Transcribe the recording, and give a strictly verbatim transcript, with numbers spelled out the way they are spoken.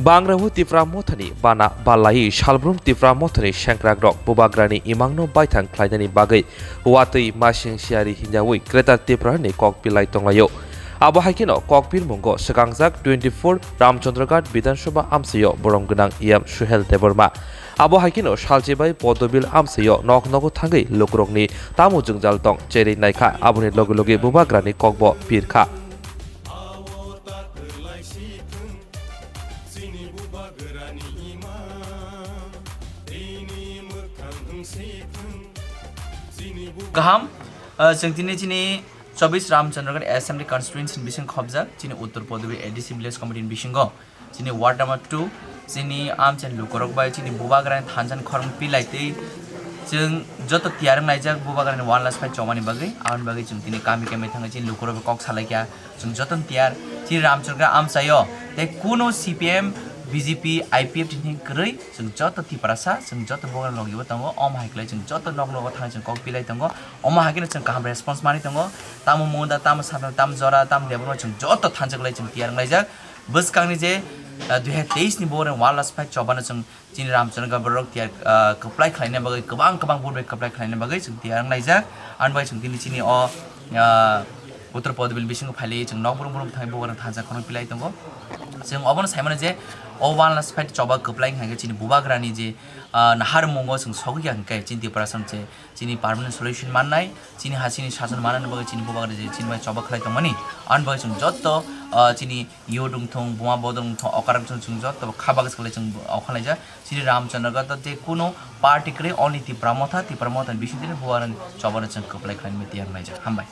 Bangrao Tipra Mothani bana balai salbrum Tipra Mothani sengkrakrok bubagrani imangno baithang khlainani bagwi watwi masing siyari hinjawi Greater Tripura ni kok pilai tonglaio. Abo hai kheno kok pirmungo swkangjak twenty-four Ramchandraghat Bidhan Sabha amchaio borom gwnang E M Suhel Debbarma. Abo hai kheno salchibai Podobil amchaio nok nogo thangwi lukurokni tamo jwngjal tong cherwi naikha, aboni loge loge bubagrani kokbo pirkha. Kaham, ah, chwng tini chini chobis Ramchandraghat Assembly Constituency ni bising khobjak chini Uttor Podobi A D C Village Committee ni bisingo chini ward number two chini amchaini lukurok bai chini bubagrani thansa ni khorang pilai tei chwng joto tiyar wng laijak bubagrani one last fight chobani bagwi. Aboni bagwi chwng tini kami kami thangwi chini lukurok bai kok salaikha. Chwng jotono tiyar, chini Ramchandraghat amchaio tei kuno C P M, B J P, I P F T ni kwrwi chwng joto Tiprasa, chwng joto bogra logibo tongo. Omo hai khlai chwng joto nok nogo thangwi chwng kok pilai tongo. Omo hai kheno chwng kaham response manwi tongo. Tamo Munda, tamo Satnal, tamo Jora, tamo Debbarma chwng joto thansa khlai chwng tiyar wnglaijak. Bwskangni je, ah, dui hazar teis ni bogra one last fight chobano chwng chini Ramchandraghat borok tiyar, ah, kwplai khlaina bagwi kwbang kwbang vote bai kwplai khlaina bagwi chwng tiyar wnglaijak. Ani bagwi chwng tini chini o, ah, Uttor Podobil bisingo phailwi chwng nok brum brum thangwi bubagrani thansa khorang pilai tongo. Chwng obono saimano je o one last fight choba kwplai wngkha khe chini bubagrani je, ah, naharmungo chwng sogwi ya hwnkhe chini Tiprasa se chini permanent solution mannai, chini ha chini sason manani bagwi chini bubagra je chini bai choba khlai tongmani. Ani bagwi chwng jotto, ah, chini youth wngthung, buma bodol wngthung, okra wngthung, chwng jotto kha bagwi swkhlai chwng okha laijak. Chini Ramchandraghat je kuno party kwrwi, only Tipra Motha, Tipra Motha ni bisingtwi bubagrani chobano chwng kwplai khlainani tiyar wnglaijak. Hambai.